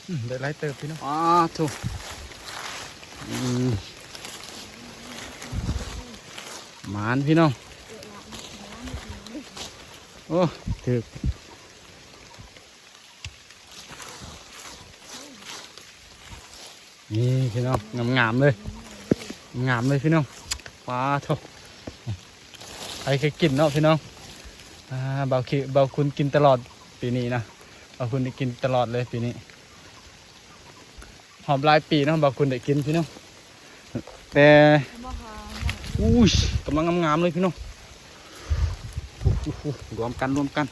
ອືມ ໄດ້ຫຼາຍເຕີບພີ່ນ້ອງ. ອ້າໂທ້ ອືມ ໝານພີ່ນ້ອງ. ໂອ້ ຖືກ ນີ້ພີ່ນ້ອງ ງາມໆເລີຍ ງາມເລີຍພີ່ນ້ອງ. ວ້າໂທ້ ໃຜເຄີຍກິນເນາະພີ່ນ້ອງ. ອ່າ ບ່າວຄິ ບ່າວຄຸນກິນຕະຫຼອດປີນີ້ນະ ບ່າວຄຸນໄດ້ກິນຕະຫຼອດເລີຍປີນີ້. ຮອບຫຼາຍປີເນາະ ບ່າວຄຸນໄດ້ກິນພີ່ນ້ອງ ແຕ່ ອຸ້ຍ ກຳລັງງາມໆເລີຍພີ່ນ້ອງ. ໂອ້ໂຫ ລວມກັນ ລວມກັນ